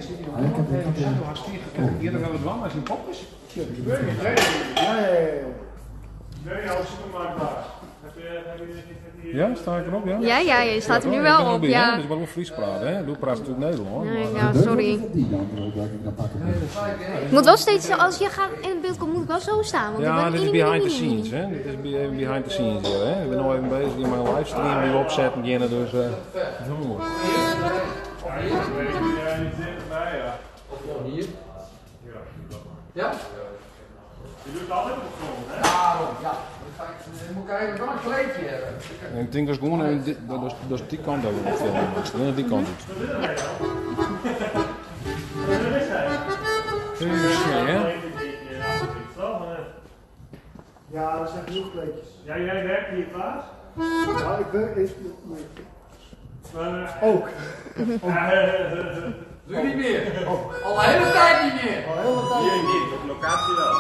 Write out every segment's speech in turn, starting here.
Ja, ik heb, ik heb, Hier gaan we dwaan met zijn popjes. Ja, sta ik erop, ja? Ja, ja, je staat er nu Ik wel ben op, bij, hè? ja. Dus ik wil wel Fries praten, hè? Doe praat natuurlijk Nederlands. Nee, maar- ja, sorry. Die dan erop, dat ik dat pak. Ik moet wel steeds, als je gaat in het beeld komt, moet ik wel zo staan. Want ik Ja, ben dit is mini, behind the mini, mini. scenes, hè? Dit is even behind the scenes hier, hè? Ik ben nog even bezig hier met een livestream die we opzetten, beginnen, dus... dat is wel mooi. Hier. Ja? Je doet het altijd op de grond, hè? Daarom, ja. Dan ga ik, dan moet ik eigenlijk wel een kleedje hebben. En ik denk dat is gewoon even dit- dat is, dat is die kant over de film. Dat is die kant uit. Even zien, hè? Ja, dat zijn genoeg kleedjes. Ja, jij werkt hier, Klaas? Ja, ik ben. Ik, nee. Maar, Ook. Nu niet meer. Al een hele tijd niet meer. Al heel de tijd. Hier niet, op locatie wel.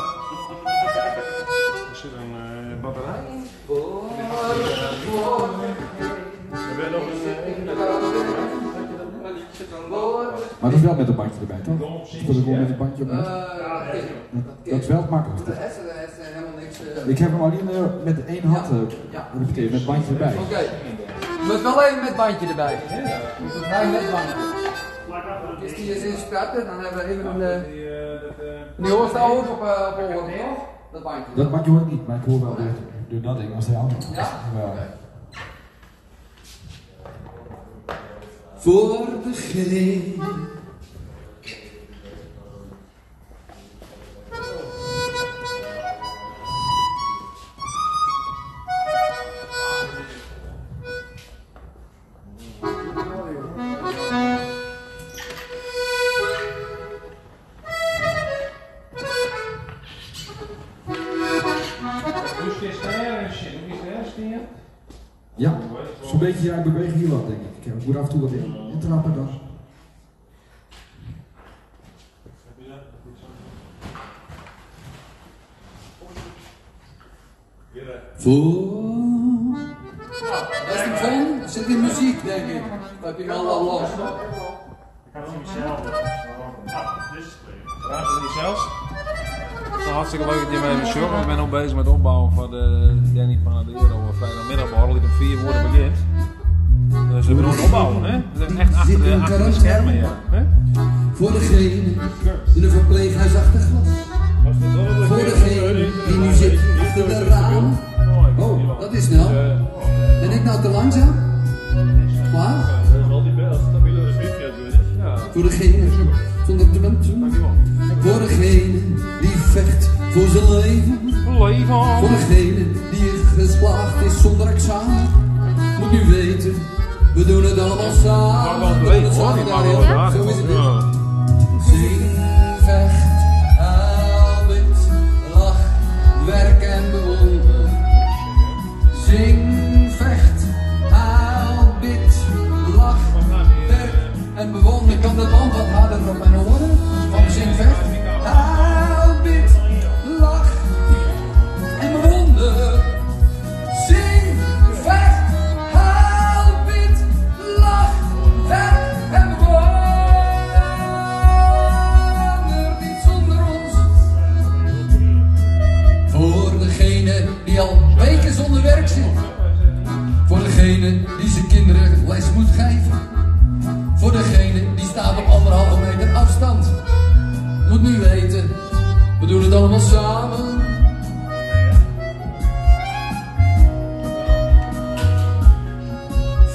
Er zit een batterij in. We hebben nog een... Maar dat is wel met een bandje erbij, toch? Speel ik gewoon met een bandje op. Dat is wel het makkelijkste. De S, de S, helemaal niks. Ik heb hem alleen met één hand Ja. repeteren, met bandje erbij. Oké. Moet wel even met bandje erbij. Moet het met bandje. Is die eens instarten, dan hebben we even een... Die hoort daar ook op, op oren, toch? Dat bandje. Dat bandje hoor ik niet, maar ik hoor wel door dat ding als hij andere. Ja? Wel. Voor degene. Hoe is het daar? Hoe is het daar? Ja, zo'n beetje, ja, ik beweeg hier wat, denk ik. Ik moet af en toe wat intrappen dan. Voor. Dat is de phone, zit in muziek, denk ik. Dat heb je wel al los. Ik ga het niet zelf. Ah, dit is het. Praat je niet zelfs? Het is hartstikke leuk dat je mee even Ik ben nog bezig met het opbouwen van de Danny Panadero vrijdagmiddagborrel die om 4 uur begint. Dus we doen het opbouwen, hè? We zijn echt achter de schermen, ja. Hè? Voor degene in een verpleeghuis achter glas. Voor degene die nu zit achter de raam. Oh, dat is snel. Ben ik nou te langzaam? Klaar? Voor degene zonder dementen. Voor degene die vecht voor zijn leven. Voor degene die geslaagd is zonder examen. Moet nu weten, we doen het allemaal samen. We doen het samen, Daniel. Zo is het. Zing, vecht, huil, bid, lach, werk en bewonder. Zing, vecht, huil, bid, lach, werk en bewonder. Kan dat band wat harder op mijn oren? Van zing, vecht, huil, bid, lach en bewonder. Zing, vecht, huil, bid, lach, werk en bewonder. Niet zonder ons. Voor degene die al weken zonder werk zit. Voor degene die zijn kinderen les moet geven. Voor degene die staat op 1,5 meter afstand. Moet nu weten, we doen het allemaal samen.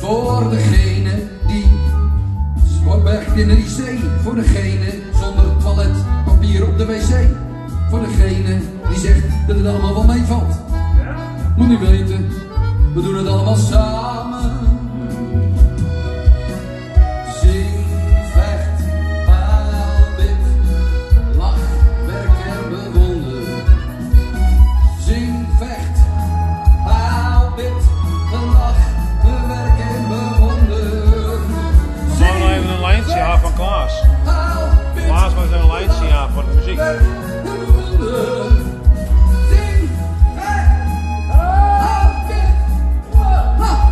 Voor degene die werkt in de IC. Voor degene zonder toiletpapier op de wc. Voor degene die zegt dat het allemaal wel meevalt. Moet nu weten, we doen het allemaal samen. Zing, vecht, huil, bid, lach, werk en bewonder. Zing, vecht, huil, bid, lach, werk en bewonder. Gewoon even een lijntje aan van Klaas. Huil, bid, Klaas was een lijntje aan voor de muziek. werk en bewonder. Zing, vecht, huil, bid, lach.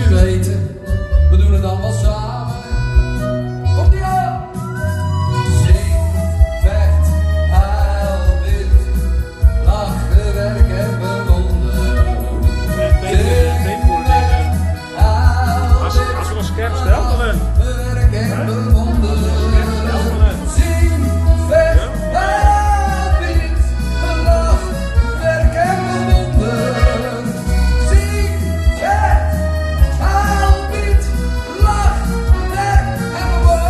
Moet je weten, we doen het allemaal samen. Komt ie aan! Zing, vecht, huil, bid, lachen, werk en bewonder. Zing, vecht, huil, Als, als we nog scherp stelt, dan... werk en bewonder. Zing, vecht, huil, bid, lach, werk en bewonder. Zing, vecht, huil, bid, lach, werk en bewonder.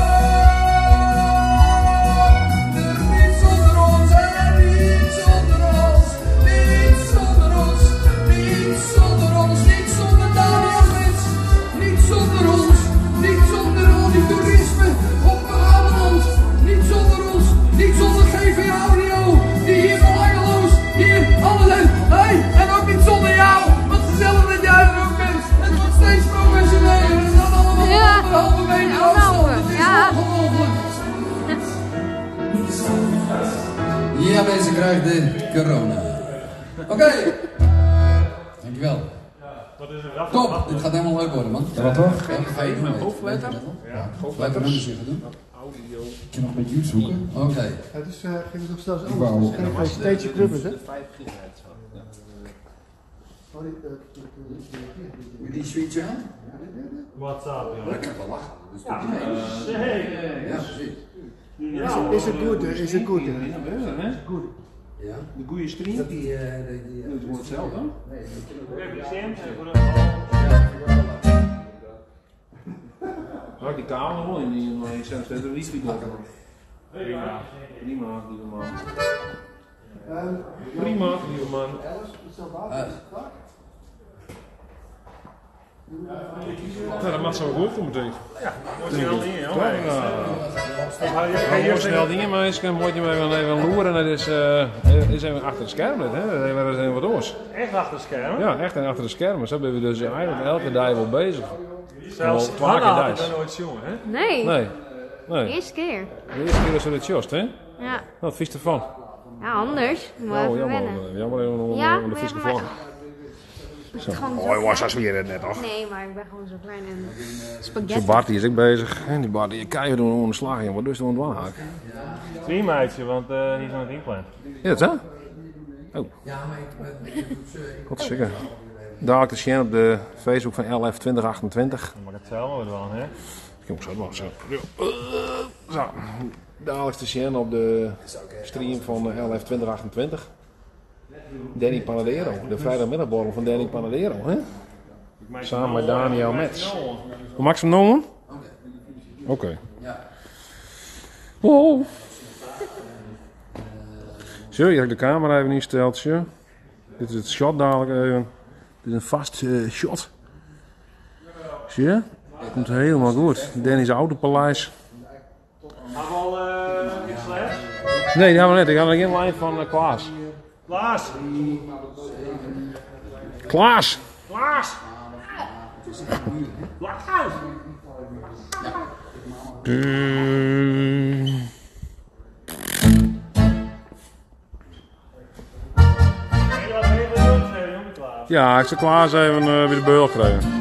Niet zonder ons en niet zonder ons, niet zonder ons, niet zonder ons, niet zonder Daniel Smits, niet zonder ons, niet zonder al die toerisme op Brabant, niet zonder ons, niet zonder GV Audio, die hier belangeloos, hier alles heeft. Hey, en ook niet zonder jou, wat gezellig dat jij er ook bent. Het wordt steeds professioneler, het gaat allemaal Ja. op anderhalve meter afstand, het is Ja. ongelooflijk. Ja, mensen krijgen de corona. Oké. Dankjewel. Wat is er af? Top, dit gaat helemaal leuk worden, man. Ja, wat toch? Ja, ga je doen, Met weet je. hoofdletter? Weet je dat al? Ja, Welke nummers je gaat doen? Audio. Kun je nog een beetje uitzoeken? Oké. Het is, ging het nog zelfs Ik wou- anders. Het is geen steeds clubbers, hè? 5 gigahertz. Sorry, Moet je die switchen aan? What's up, joh. Dat kan wel lachen. Dat is toch niet mee? Zeker. Ja, precies. Ja. Is het goed, hè? Is het goed, hè? Ja, hè? Goed. Ja. De goede stream. Dat die, die, Het wordt hetzelfde. Nee, We hebben de Sims en voor de... Had die kabel nog wel in die in zelfs de wifi Prima. Prima, lieve man. Prima, lieve man. Alice, is dat water? Is het klaar? Nou, dat mag zo goed voor meteen. Mooi snel dingen, joh. Toch? Ja. Mooi snel dingen, maar eens moet je maar even loeren. Dat is, is even achter het scherm, hè? Dat is even wat anders. Echt achter de schermen. Ja, echt en achter de schermen. Zo ben we dus eigenlijk elke dag wel bezig. Zelfs Wel twaalf Hanna had keer het nog nooit jongen, hè? Nee, Nee. Nee. eerste keer. De eerste keer dat ze dit just, hè? Ja, Nou, wat vies ervan. ja anders. Moet Oh, even jammer. wennen. Jammer even om, Ja, om de maar vies ja, maar- gevallen. Het is gewoon zo Oh, jongens, klein. dat is weer net, toch? Nee, maar ik ben gewoon zo klein en Zo spaghetti. Bart die is ook bezig. En die Bart die keihard doen onder slag, jongen. Wat doe je aan het haak? Streamuitje, want die is aan het inplannen. Ja, dat hè? Ja, maar ik ben... Wat zeker. Dadelijk te zien op de Facebook van LF 2028. Dan mag ik het zelf maar doen, hè? Ik moet zo wel zo. Zo. Dadelijk te zien op de stream van LF 2028. Danny Panadero, de vrijdagmiddagborrel van Danny Panadero, hè? Samen met Daniel Metz. Hoe maak je hem nou? Oké. Wow. Zo, hier heb ik de camera even ingesteld. Zo. Dit is het shot dadelijk even. Dit is een vast shot. Zie je? Komt helemaal goed. Danny's Autopaleis. Hebben we al iets slechts? Nee, die hebben we net. Ik had nog geen lijn van Klaas. Klaas! Klaas! Klaas! Klaas! Nee, laat even doen, nee, jongen, Klaas. Ja, ik zal Klaas even bij de beul krijgen.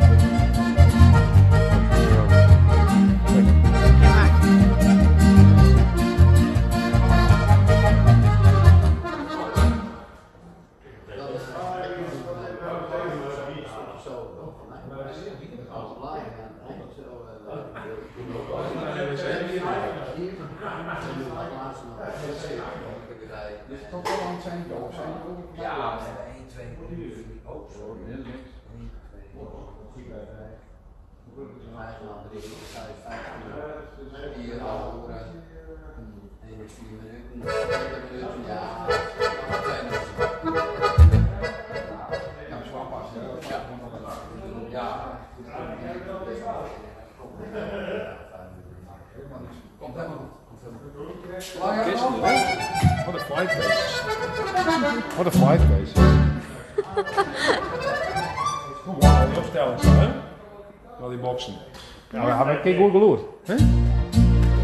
Ja, 1, 2, 3, 4. Oh, sorry. 1, 2, 3, 5, 3, 5, 5, 4, horen. 1, 4 minuten, 20 minuten, ja. Dat zijn er. Ja, zwaar passen. Ja. Ja. Komt helemaal goed. Komt helemaal goed. Klaar, Kisten, Jan? hè? Wat een flight case. Wat een flight case. Kom op, die opstelling zo, hè? Al die boxen. Ja, we hebben geen goed geloerd. Hè?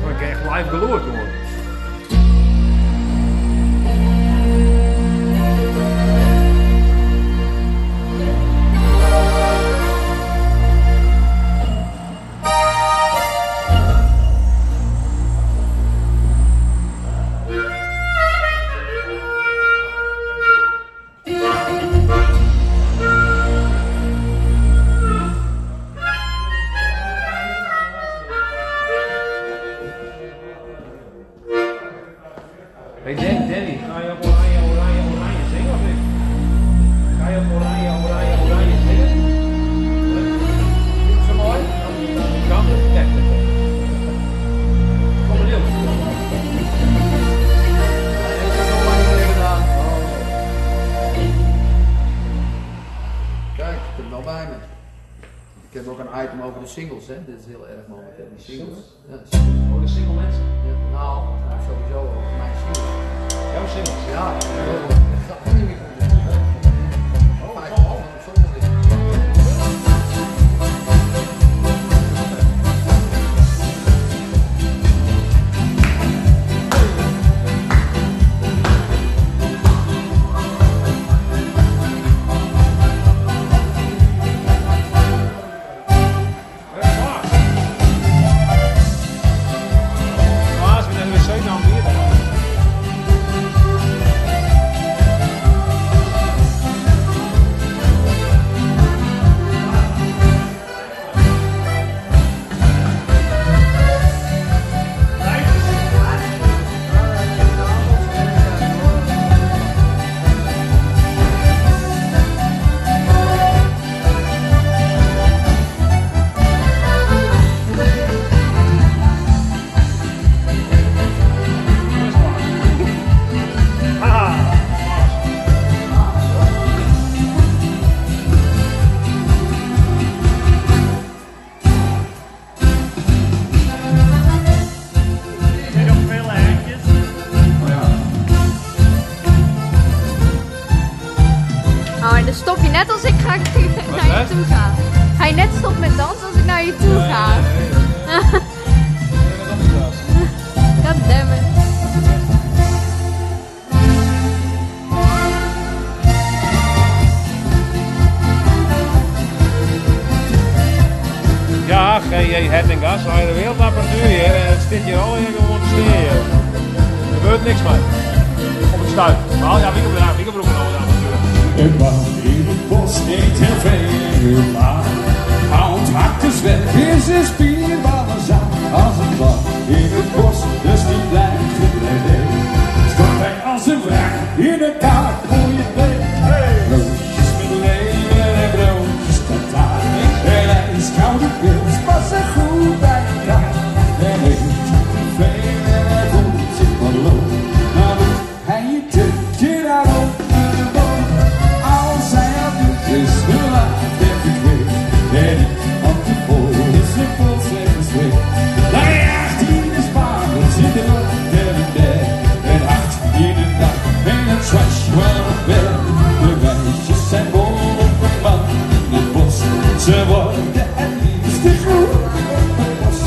Maar ik heb echt live geloerd, jongen. singles, hè? Dit is heel erg momenteel, die singles. Ja, singles. Oh, de single mensen. Ja, nou, sowieso al, mijn singles. Jouw singles? Ja, dat gaat ook niet meer goed. Oh, oh, oh. Op zondag is het. Klaas, we naar de wc nou een bier te halen. Er zijn nog veel lijntjes. Oh, en dan stop je net als ik ga, naar je dat? toe ga. Ga je net stop met dansen als ik naar je toe ga. God damn it. Ja, GJ Hettinga, zo de wereldapparatuur hier en het zit hier al hier gewoon te steren. Er gebeurt niks mee. Op het stuit. Maar ja, wie kan nou de apparatuur. Een man in het bos eet heel veel aan. Hout hakt de zwerf in zijn spierballen zak. Als een man in het bos, dus die blijft gebleven. Stort hij als een wrak in elkaar voor je been. Broodjes met lever en broodjes tartaar. En ijskoude pils passen goed bij elkaar. En eet te veel en hij voelt zich wat low. Maar doet hij je tukje daar onder de boom. Als hij dat doet is de laat en verkeerd. En niet van tevoren is zijn pols en gezweet. Hij jaagt in de Spaanders in de Rotterdam. En acht in de dag en het zwash wel op bed. De meisjes zijn bol op een man in het bos. Ze worden het liefste groen op het bos.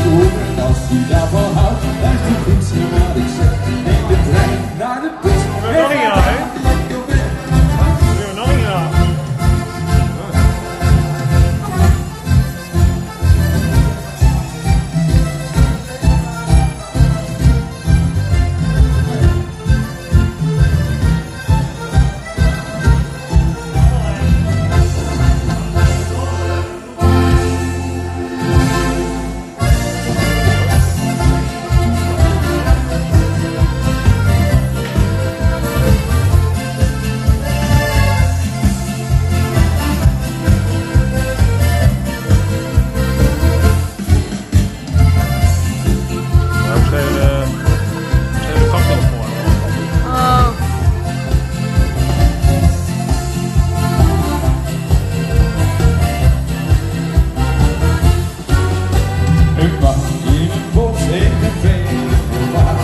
En als u daarvan houdt, luister goed naar wat ik zeg. Neem de trein naar de bus. We nog niet aan, hè? Lekker weg. We nog niet aan. Ja, ik even de koptelefoon aan. Oh. Een man in het bos heeft een vele waar.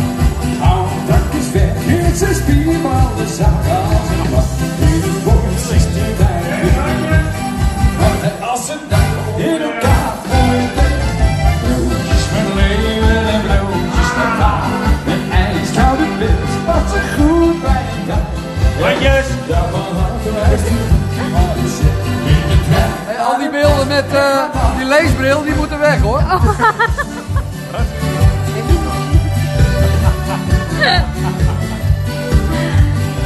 Houtdak is weg in zijn spierballen zak. Als een man in het bos is die weinig. Want hij als een dak in elkaar voor je bek. Broodjes met leeuwen en broodjes met taart. En ijskoude pils passen goed bij elkaar. Handjes. Daarvan houdt hij maar ik zit in de trein. Hey, al die beelden met die leesbril, die moeten weg hoor.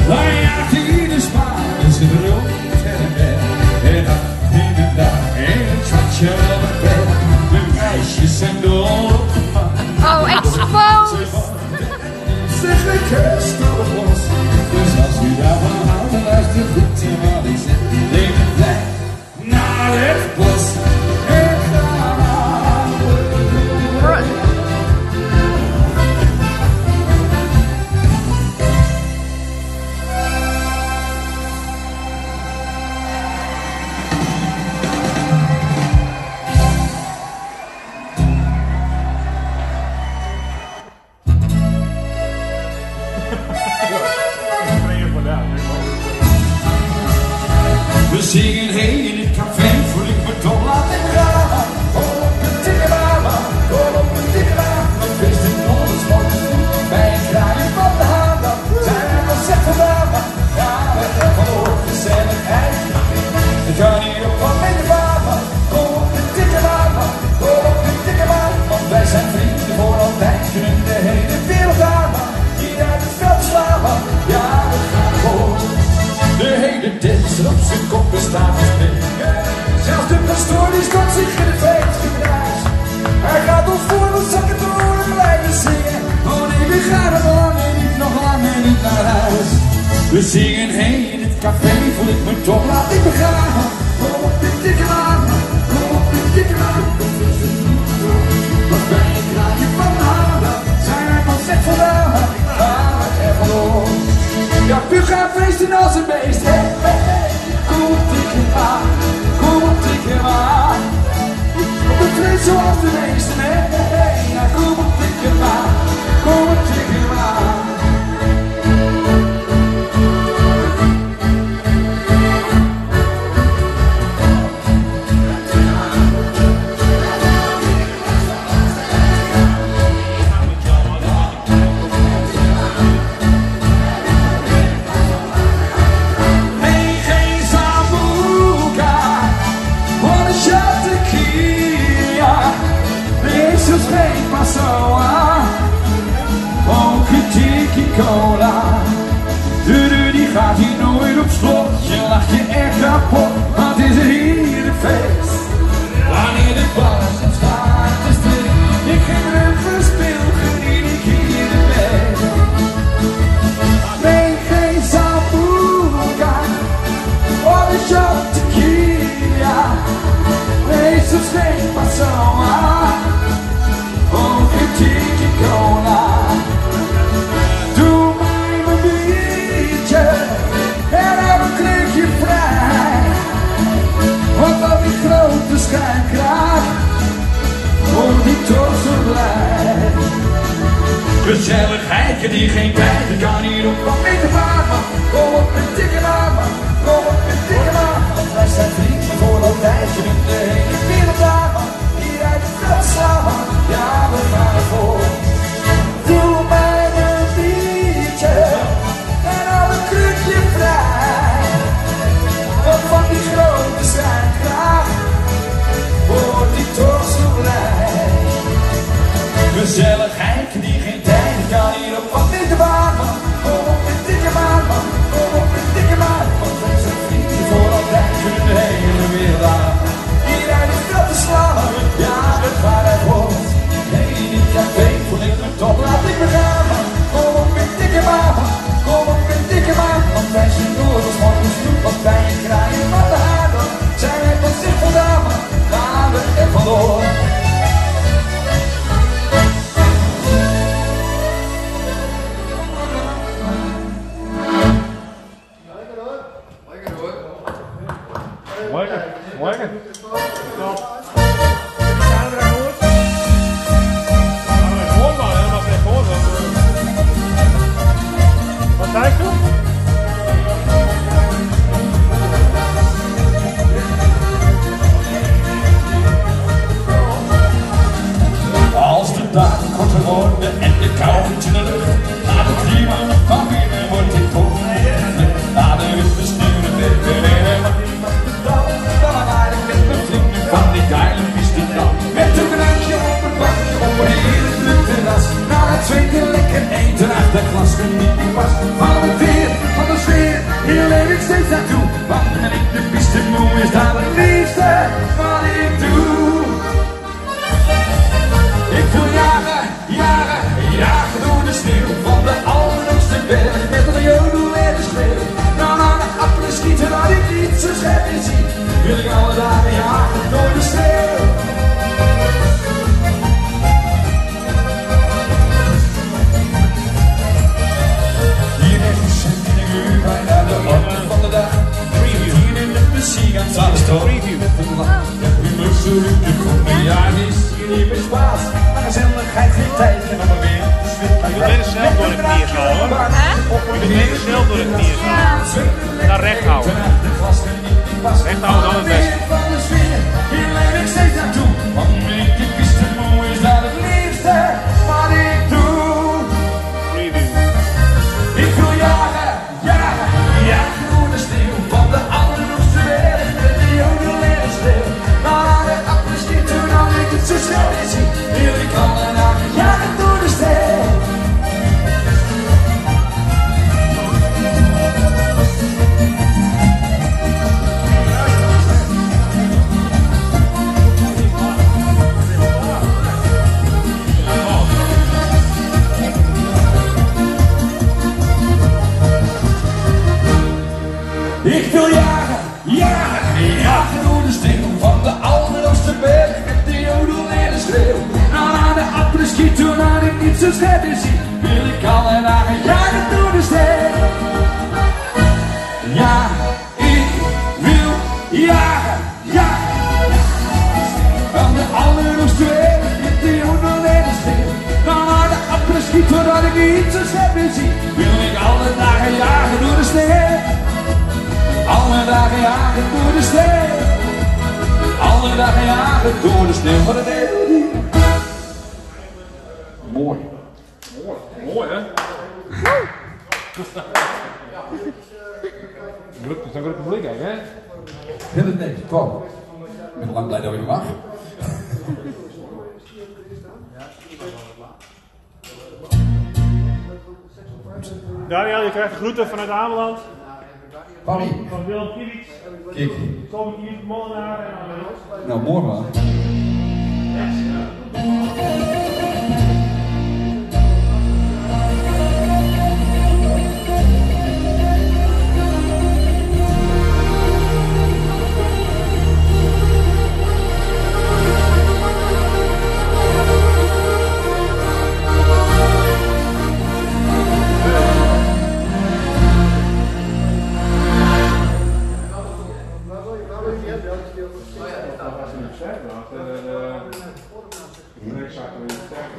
Wij jaagt in de Spaanse Rotterdam. En acht in de dag en het zwartje op het bed. De meisjes zijn dol op de man. Oh, exposed. Ze gekust door het bos. Dus als u daarvan houdt, dan luister goed naar wat ik zeg. Neem de trein naar het bos. En ga naar de We zingen heen in het café, voel ik me top, laat ik me gaan. Kom op de dikke maan, kom op de dikke maan. Wat ben ik kraakje van halen, zijn wij van zet vandaan, gaan we er vandoor. Ja, we gaan feesten als een beest, hey, hey, hey. Kom op dikke maan, kom op dikke maan. Op de trein zoals de meesten, hey, hey, hey. Ja, kom op dikke maan, kom op dikke maan. Nee, geen sambuca, voor een shot tequila. Nee, zelfs geen Passoa, ook een tiki cola. De deur die gaat hier nooit op slot, je lacht je echt kapot, want is het hier een feest. Wanneer de bas het staat te stil, ik geen ruk verspil, geniet ik hier de best. Nee, geen sambuca, of een shot tequila. Nee, zelfs geen Passoa, ook een tiki cola. Doe mij mijn biertje en hou een knikje vrij. Want al die grote schijnkraak wordt ik toch zo blij. Gezelligheid, die geen tijd, ik kan hier op wat mee te vragen. Kom op met dikke maat, man. Kom op met dikke maat. Want wij zijn vrienden voor altijd, je bent de hele wereld daar, man. Hier uit het veld slaan, man. Ja, we gaan ervoor. Doe mij een biertje en hou een krukje vrij. Want van die grote schijnkraag word ik toch zo blij. Gezelligheid die geen tijd, ik kan hier op wat mee te wagen. Kom op met dikke maat, man. Kom op met dikke maat. Want wij zijn vrienden voor altijd, kunnen de hele wereld aan. Hier uit het veld te slaan, ja, we gaan ervoor. Hey, in het café voel ik me top, laat ik me gaan, man. Kom op met dikke maat, man. Kom op met dikke maat. Want wij zijn door als morgens vroeg, want wij een kraaien van de haar. Dan zijn wij van zich vandaan, man. Gaan we er vandoor. Lekker, lekker. Wat zei je? Als de dagen korter worden en de kou komt in de lucht, naar de klima van binnen wordt ik toch. Naar de witte sneeuw, de dan ik met mijn vrienden van die geile piste dan. Met een drankje op het bankje op een heerlijk druk terras. Na het tweede lekker eten achter glas geniet ik pas van het weer, van de sfeer. Hier leef ik steeds naartoe, want ben ik de piste moe is daar het liefste wat ik doe. Ik wil jagen, jagen, jagen door de sneeuw. Van de allerhoogste berg met een jodel en een schreeuw. Nou, naar de appelen schieten dat ik niet zo scherp in zie. Wil ik alle dagen jagen door de sneeuw. Hier ergens in een uur bijna de orde van de dag. Hier in de muziek aan het Preview. Met een lach. Ja, humor zo de groene, ja, die is hier niet meer spaas. Maar gezelligheid geen tijd en dan maar weer. Je kunt beter zelf door de knieën gaan, hoor. Je kunt beter zelf door de knieën gaan. Naar recht houden. Recht houden is altijd het beste. Van de sfeer, hier leef ik steeds naartoe. Want ik de piste moe is dat het liefste wat ik doe. Preview. Ik wil jagen, jagen, jagen door de sneeuw. Van de allerhoogste berg met de jodel en de schreeuw. Maar de appels niet toen al ik het zo snel weer zie. Wil ik alle dagen jagen door de sneeuw. schreeuw. Dan aan de après-ski, toen had ik niet zo scherp in zie. Wil ik alle dagen jagen door de sneeuw. Ja, ik wil jagen, jagen. Van de allerhoogste weg, met de jongen en de sneeuw. Dan aan de après-ski, toen had ik niet zo scherp in zie. Wil ik alle dagen jagen door de sneeuw. Alle dagen jagen door de sneeuw. Alle dagen jagen door de sneeuw van de Nederland. Mooi. Mooi. Mooi, hè? Druk, dat is een groot publiek, hè? Heel het netjes, kom. Ik ben lang blij dat ik mag. Daniel, je krijgt groeten vanuit Ameland. Papi. Van Willem Kiewit. Kijk. Tom Kiewit, Molenaar en Ameland. Nou, mooi man.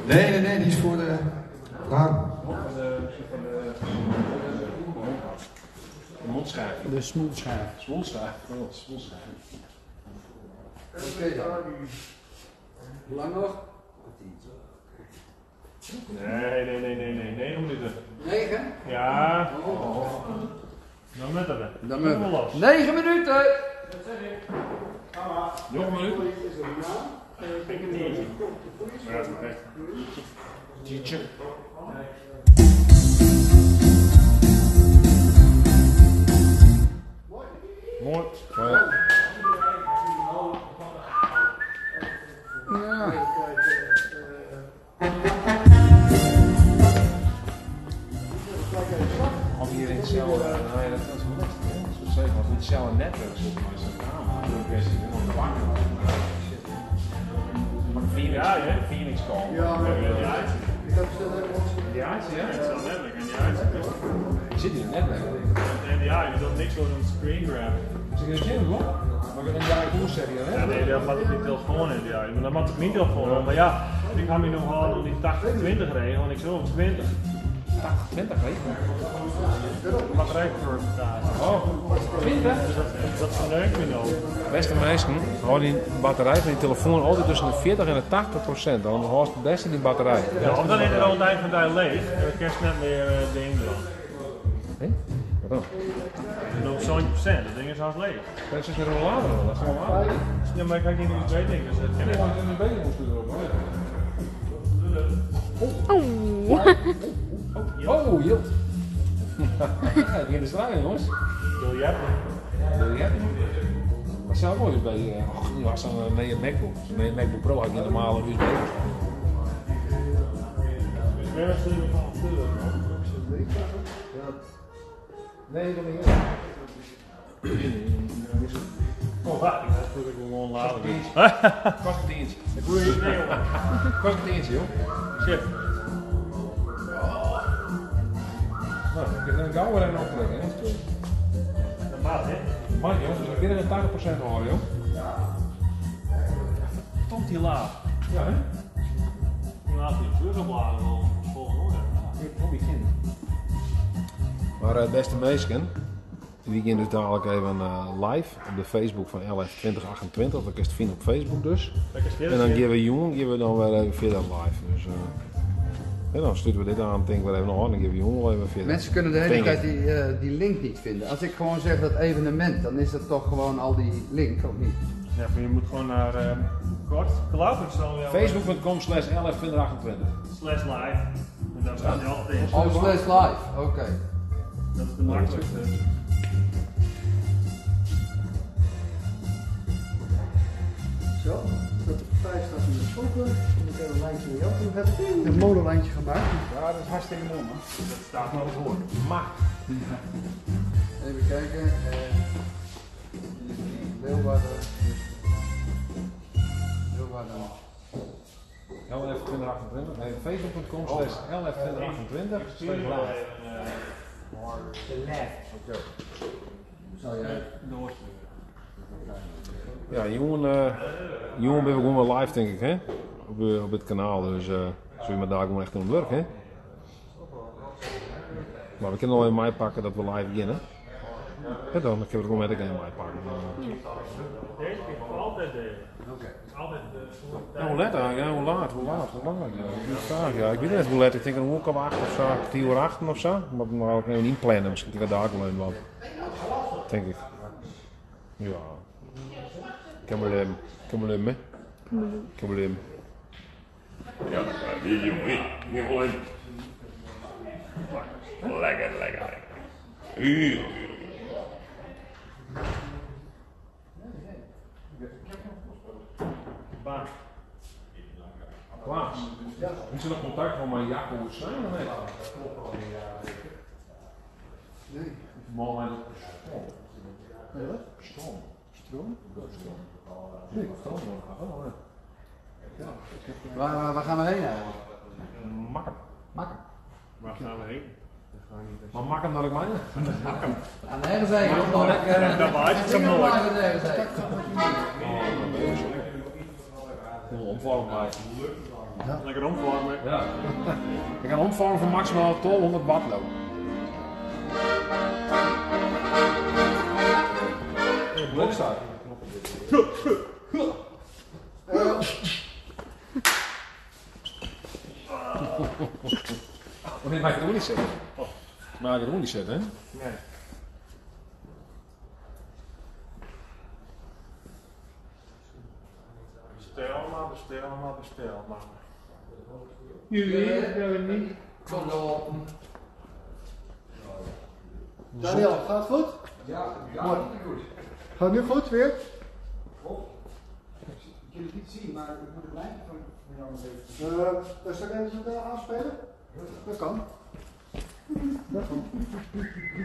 Nee, nee, nee, die is voor de raam. De mondschijf. De smoelschijf. Smoelschijf. Oh, smoelschijf. Oké dan. Hoe lang nog? Nee, nee, nee, nee, nee. 9 minuten. 9? Ja. Dan met dat. Dan Helemaal los. 9 minuten! Nog een minuut. Ik een tientje. Ja, dat is echt. Tientje. Mooi. Mooi. Ja. Of hier in hetzelfde, nee, dat is wel lastig, hè? Zo zeggen, als we in hetzelfde netwerk zitten, maar is dat aan, dan is het helemaal bang. Maar Phoenix, Ja, hè? Phoenix call. Ja, Ja, ik heb ze helemaal. Ja, ja. het is wel netwerk en die uitzet. Zit in het netwerk. En ja, je doet niks door een screen grab. Zit in het gym, hoor. Maar ik een jaar koers zeggen, hè? Ja, nee, dat gaat op die telefoon in. Ja, maar dat moet op mijn telefoon. Maar ja, ik ga me nog al die 80-20 regel en ik zit op 20. 80, 20, weet je. Batterijpercentage. Oh, 20? Dus dat verneukt me nou. Beste mensen, hou die batterij van die telefoon altijd tussen de 40 en de 80%. Dan houdt het beste die batterij. Ja, of dan is het al het eind van de dag leeg en dan kerst net meer ding dan. Hé? Wat dan? En op zo'n procent, dat ding is haast leeg. Dat is een rollator, dat is een rollator. Ja, maar ik had geen USB-ding, dus dat kan Ja, ik. want in de benen moest erop, hoor. Oeh. Oh, Jilt. Ja, het begint te stralen, jongens. Wil jij? Wil jij? Dat zou mooi USB. Och, nu was zo'n nieuwe MacBook. Zo'n nieuwe MacBook Pro had ik niet normale USB. Nee, dat niet. Oh, wacht, ik dacht dat ik gewoon laden. Kost een tientje. Ik hoor je nee, jongen. Kost een tientje, joh. Shit. Nou, ik kan gauw weer even optrekken, hè. Dat maat, hè? Man, jongens, we zijn binnen de 80% hoor, joh. Verdomd die laag. Ja, hè? Die laat die vuur opladen wel vol hoor. Ik kom niet in. Maar beste mensen, we gaan dus dadelijk even live op de Facebook van LF 2028. Dat is te vinden op Facebook dus. Lekker stil. En dan geven we jong, geven we dan weer even verder live. Dus en dan sturen we dit aan, denk ik weer even nog aan, dan geven we jong wel even verder. Mensen kunnen de hele Denk tijd die link niet vinden. Als ik gewoon zeg dat evenement, dan is dat toch gewoon al die link, of niet? Ja, maar je moet gewoon naar kort, klap, ik zal jou Facebook.com/LF2028. slash live. En daar staat hij altijd in. Oh, slash live, oké. Dat is de makkelijkste. Zo, dat de partij staat in de schoppen. En ik heb een lijntje naar jou toe. Heb ik een molenlijntje gemaakt. Ja, dat is hartstikke mooi, man. Dat staat nog voor. Maar. Even kijken. Leeuwarden. Leeuwarden. LF2028. Nee, facebook.com slash LF2028 slash live. Zou jij Ja, jongen, jongen ben we gewoon wel live, denk ik, hè? Op het kanaal, dus zul je maar daar gewoon echt aan het werk, hè? Maar we kunnen al in mei pakken dat we live beginnen. Ja, dan kunnen we het gewoon met elkaar in mei pakken. Deze kun je altijd delen. Oké. Altijd de Ja, hoe let eigenlijk? Ja, hoe laat? Hoe laat? Hoe laat? Ja, goeie vraag. Ja, ik weet niet hoe laat. Ik denk een uur of 8 of zo, 8:15 of zo. Maar ik moet ook even inplannen. Misschien kan ik daar ook wel in wat. Denk ik. Ja. Kan wel hem. Kan wel hem, hè? Kan wel hem. Ja, die jongen, die jongen. Lekker, lekker, lekker. Heerlijk, heerlijk. Baan. Klaas. Is er nog contact van mijn Jacco zijn of niet? Nee. Man, Nee, wat? stroom. Stroom? Stroom. Nee, stroom. Oh, ja. Waar gaan we heen eigenlijk? Makken. Makken. Waar gaan we heen? Maar makken dat ik mij? Aan nergens heen. Nog lekker. Dat waait het zo mooi. Aan nergens heen. Heel omvorm bij. Lekker omvormen. Ja. Ik kan omvormen van maximaal 1200 watt lopen. Blokstart. Oh nee, mag ik het ook niet zetten? Mag ik het ook niet zetten, hè? Nee. Bestel maar, bestel maar, bestel maar. Jullie niet. Kom wel. Daniel, gaat het goed? Ja, ja, Mooi. goed. Gaat het nu goed weer? Ik kan het niet zien, maar ik moet het lijntje van jou nog even. Daar zal ik even zo afspelen? Dat kan. Dat kan.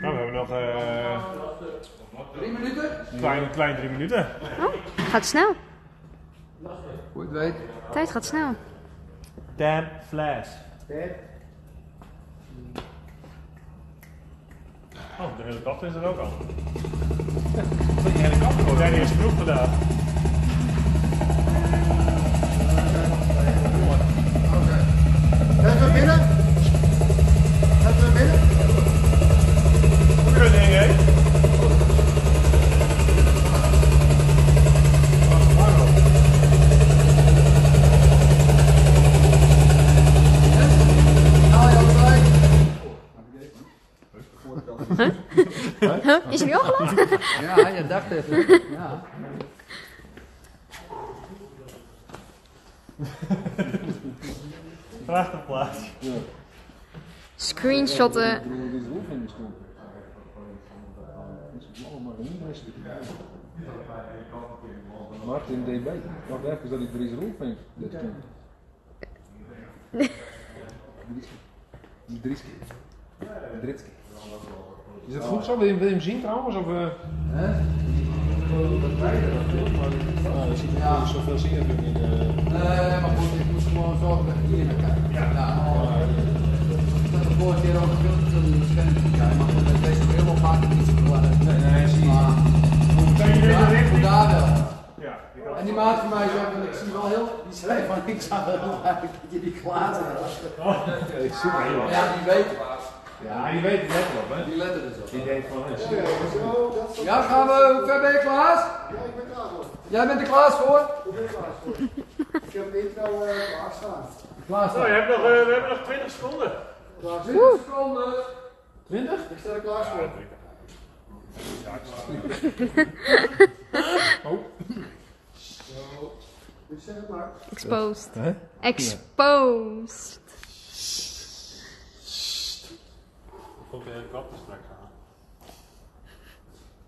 Nou, we hebben nog 3 minuten? klein 3 minuten. Oh, gaat snel. Hoe het weet. Tijd gaat snel. Damn flash. Oh, de helikopter is er ook al. Die helikopter. Ja, die is vroeg vandaag. Zijn we binnen? Zijn we binnen? Hoe dat ding, hè? Haal je altijd. Huh? Is hij nu al glad? Ja, je dacht even. Ja. Prachtig plaatje. Screenshotten. Martin DB. Wacht even dat ik Dries Roel vind. Dit kind. Drieske. Dritske. Is het goed zo? Wil je hem zien trouwens? Of, Hè? Nou, je ziet Ja. zoveel zie je natuurlijk niet. Nee, maar goed, ik moest gewoon zorgen dat ik hier naar kijk. Ja. Ik had de vorige keer ook veel te veel in het scherm te kijken, maar goed, met deze bril op maakt het niet zoveel uit. Nee, zie je. Maar Zijn jullie in de richting? daar wel. Ja, ik had En die maat van mij zei van, ik zie wel heel, die zei van, ik zag wel heel eigenlijk dat je die glazen had. Ja, ik zie het. Ja, die weet het. Ja, die weet het let op, hè? Die letten dus op. Die denkt van, hè, zie je. Ja, zo, dat is Ja, gaan we, hoe ver ben je Klaas? Ja, ik ben klaar voor. Jij bent er Klaas voor? Ik ben klaar voor. Ik heb de intro klaar staan. Klaas Nou, je hebt nog, we hebben nog 20 seconden. Klaar. 20 seconden. 20? Ik sta er klaar voor. Oh. Zo. Dus zeg het maar. Exposed. Hè? Exposed. Komt de helikopter straks aan.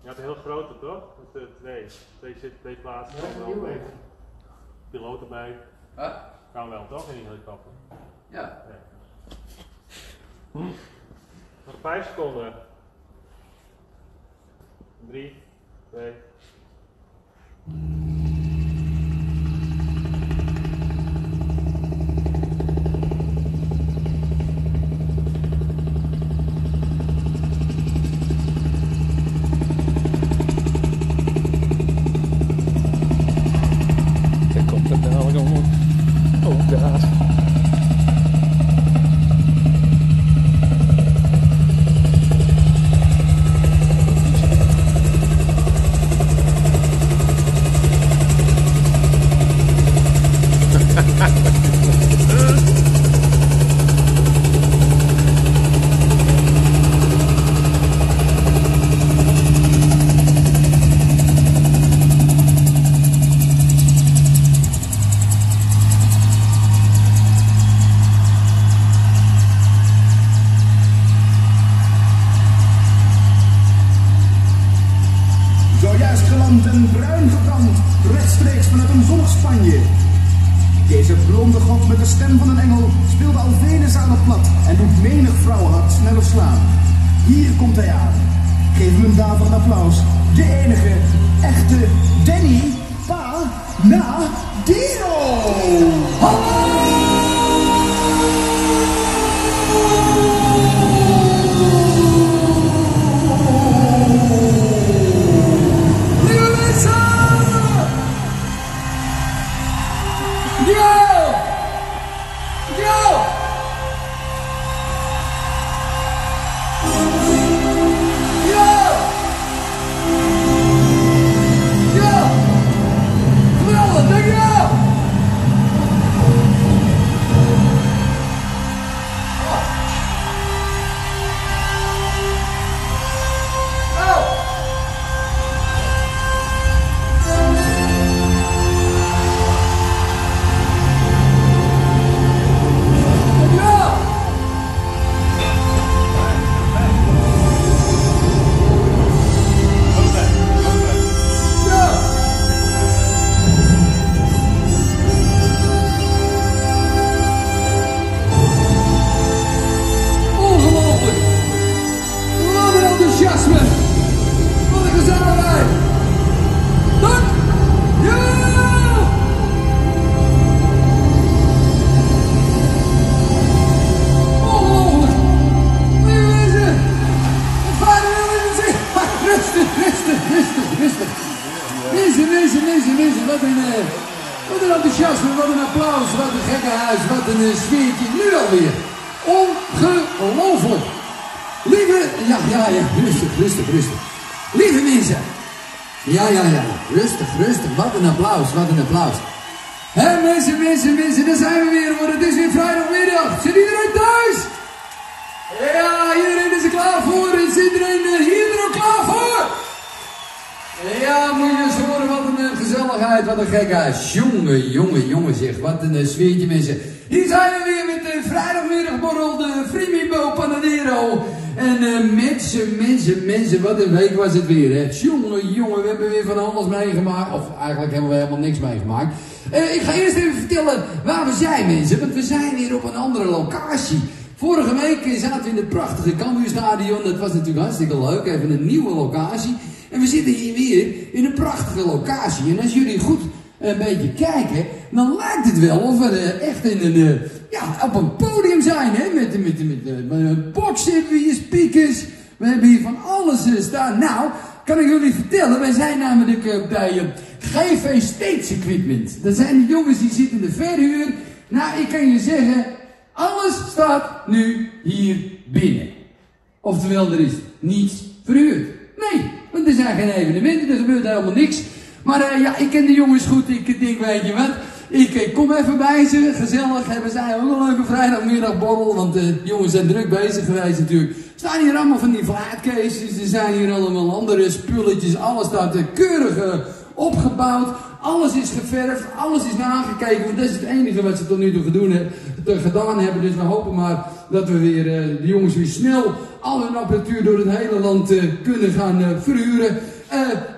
Je had een heel grote, toch? Met twee. Twee plaatsen. Ja, een nieuwe. Piloot erbij. Huh? Kan wel, toch? In die helikopter. Ja. Nog 5 seconden. 3, 2. Gas. Zojuist geland en bruin gebrand, rechtstreeks vanuit een zonnig Spanje. Deze blonde god met de stem van een engel speelde al vele zalen plat en doet menig vrouwenhart sneller slaan. Hier komt hij aan. Geef hem een daverend applaus. De enige, echte Danny Panadero! Lieve mensen! Yo! Yo! Yo! Yo! Geweldig, dankjewel! Oh! Dankjewel! Ja! Ongelooflijk! Wat een enthousiasme! Wat een gezelligheid! Dank! Ja! Ongelooflijk! Lieve mensen! Wat fijn dat jullie er zijn. Rustig, rustig, rustig, rustig. Mensen, mensen, mensen, mensen, wat een enthousiasme, wat een applaus, wat een gekkenhuis, wat een sfeertje nu alweer. Ongelooflijk. Lieve, ja, ja, ja, rustig, rustig, rustig. Lieve mensen. Ja, ja, ja, rustig, rustig, wat een applaus, wat een applaus. Hé, mensen, mensen, mensen, daar zijn we weer hoor. Het is weer vrijdagmiddag. Zit iedereen thuis? Ja, iedereen is er klaar voor. Is iedereen hier er ook klaar voor? Ja, moet je eens horen, wat een gezelligheid, wat een gekhuis. Jongen, jongen, jongen zeg, wat een sfeertje mensen. Hier zijn we weer met de vrijdagmiddagborrel, de Frimibo Panadero. En mensen, mensen, mensen, wat een week was het weer, hè. Jongen, jongen, we hebben weer van alles meegemaakt. Of eigenlijk hebben we helemaal niks meegemaakt. Ik ga eerst even vertellen waar we zijn, mensen. Want we zijn weer op een andere locatie. Vorige week zaten we in het prachtige Cambuurstadion. Dat was natuurlijk hartstikke leuk. Even een nieuwe locatie. En we zitten hier weer in een prachtige locatie. En als jullie goed een beetje kijken, dan lijkt het wel of we echt in een, ja, op een podium zijn. Hè? Met een box hebben we hier, speakers. We hebben hier van alles staan. Nou, kan ik jullie vertellen, wij zijn namelijk bij GV Stage Equipment. Dat zijn de jongens die zitten in de verhuur. Nou, ik kan je zeggen, alles staat nu hier binnen. Oftewel, er is niets verhuurd. Nee, want er zijn geen evenementen, er gebeurt helemaal niks. Maar ja, ik ken de jongens goed, ik denk, weet je wat, ik kom even bij ze, gezellig, hebben zij ook een leuke vrijdagmiddagborrel, want de jongens zijn druk bezig geweest natuurlijk. Er staan hier allemaal van die flatcases, er zijn hier allemaal andere spulletjes, alles staat keurig opgebouwd, alles is geverfd, alles is nagekeken, want dat is het enige wat ze tot nu toe gedaan hebben. Dus we hopen maar dat we weer de jongens weer snel al hun apparatuur door het hele land kunnen gaan verhuren.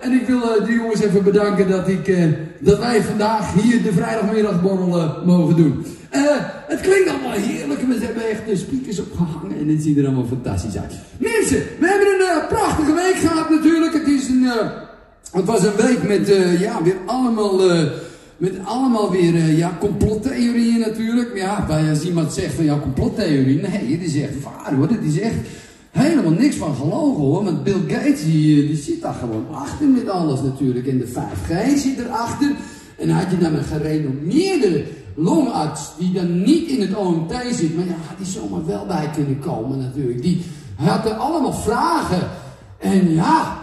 En ik wil de jongens even bedanken dat wij vandaag hier de vrijdagmiddagborrel mogen doen. Het klinkt allemaal heerlijk, we hebben echt de speakers opgehangen en het ziet er allemaal fantastisch uit. Mensen, we hebben een prachtige week gehad natuurlijk. Het was een week met, ja, weer allemaal, met allemaal weer, ja, complottheorieën natuurlijk. Maar ja, als iemand zegt van ja, complottheorie, nee, dit is echt waar hoor, dit is echt helemaal niks van gelogen hoor. Want Bill Gates die zit daar gewoon achter met alles natuurlijk. En de 5G zit erachter. En had je dan een gerenommeerde longarts, die dan niet in het OMT zit, maar ja, had die zomaar wel bij kunnen komen natuurlijk. Die had er allemaal vragen. En ja,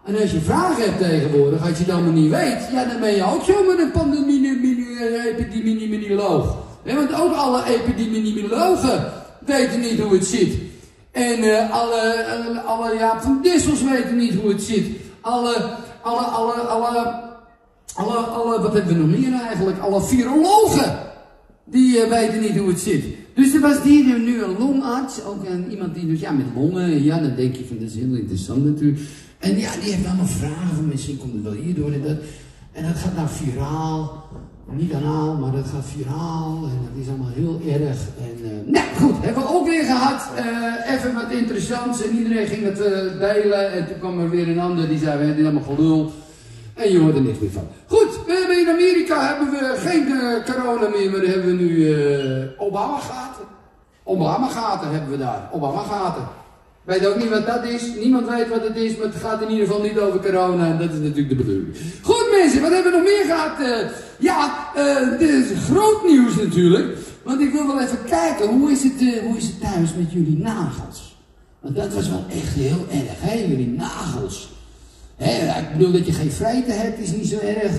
en als je vragen hebt tegenwoordig, als je het allemaal niet weet, ja, dan ben je ook zomaar een pandemie-epidemioloog. Want ook alle epidemiologen weten niet hoe het zit. En alle Jaap van Dissels weten niet hoe het zit. Alle, wat hebben we nog meer eigenlijk? Alle virologen, die weten niet hoe het zit. Dus er was hier nu een longarts, ook iemand die dus, ja, met longen, ja, dan denk je van, dat is heel interessant natuurlijk. En ja, die heeft allemaal vragen van, misschien komt het wel hierdoor en dat. En dat gaat nou viraal, niet anaal, maar dat gaat viraal en dat is allemaal heel erg. En, nou goed, hebben we ook weer gehad, even wat interessants en iedereen ging het delen. En toen kwam er weer een ander die zei, dit is allemaal gelul. En je hoort er niks meer van. Goed, we hebben in Amerika hebben we geen corona meer, maar hebben we nu Obama-gaten. Obama-gaten hebben we daar, Obama-gaten. Weet ook niet wat dat is, niemand weet wat het is, maar het gaat in ieder geval niet over corona en dat is natuurlijk de bedoeling. Goed mensen, wat hebben we nog meer gehad? Dit is groot nieuws natuurlijk, want ik wil wel even kijken, hoe is het thuis met jullie nagels? Want dat was wel echt heel erg, hè, jullie nagels. Hè, ik bedoel, dat je geen vreten hebt is niet zo erg.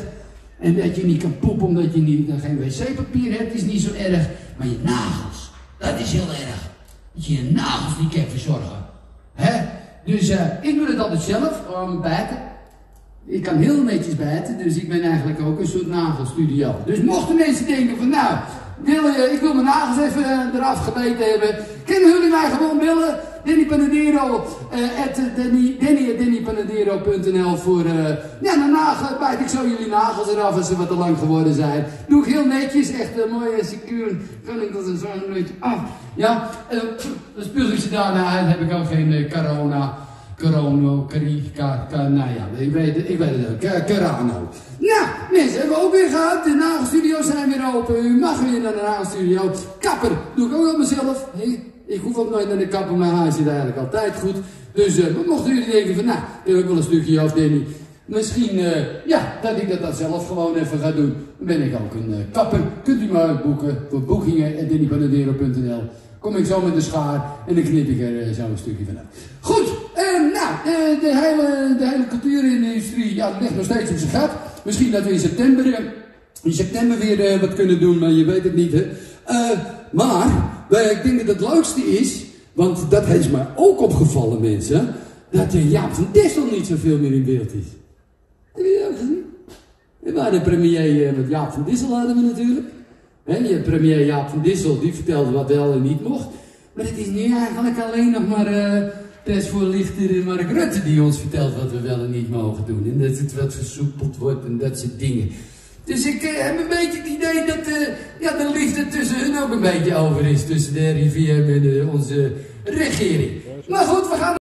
En dat je niet kan poepen omdat je geen wc-papier hebt is niet zo erg. Maar je nagels, dat is heel erg. Dat je je nagels niet kan verzorgen. Hè? Dus ik doe dat altijd zelf, gewoon bijten. Ik kan heel netjes bijten, dus ik ben eigenlijk ook een soort nagelstudio. Dus mochten mensen denken van nou, ik wil mijn nagels even eraf gebeten hebben, kunnen jullie mij gewoon bellen? Danny Panadero, danny@dannypanadero.nl voor, ja, daarna bijt ik zo jullie nagels eraf als ze wat te lang geworden zijn. Doe ik heel netjes, echt een mooie secuur, kan ik dat zo een beetje af. Ja, en dan spuug ik ze daarna uit, heb ik ook geen corona, nou ja, ik weet het ook, Carano. Nou, mensen, hebben we ook weer gehad, de nagelstudio's zijn weer open, u mag weer naar de nagelstudio. Kapper, doe ik ook al mezelf. Hey. Ik hoef ook nooit naar de kapper, mijn haar zit eigenlijk altijd goed. Dus mochten jullie denken van, nou, ik wil ook wel een stukje af, Danny. Misschien, ja, dat ik dat zelf gewoon even ga doen. Dan ben ik ook een kapper. Kunt u maar boeken voor boekingen@dannypanadero.nl. Kom ik zo met de schaar en dan knip ik er zo een stukje vanaf. Goed, nou, de hele cultuurindustrie, ja, ligt nog steeds op zijn gat. Misschien dat we in september weer wat kunnen doen, maar je weet het niet, hè. Maar ik denk dat het leukste is, want dat is mij ook opgevallen, mensen, dat de Jaap van Dissel niet zoveel meer in beeld is. Heb je dat ook gezien? We waren de premier met Jaap van Dissel hadden we natuurlijk. He, premier Jaap van Dissel, die vertelde wat wel en niet mocht. Maar het is nu eigenlijk alleen nog maar persvoorlichter Mark Rutte die ons vertelt wat we wel en niet mogen doen. En dat het wat versoepeld wordt en dat soort dingen. Dus ik heb een beetje het idee dat ja, de liefde tussen hun ook een beetje over is. Tussen de RIVM en onze regering. Maar goed, we gaan...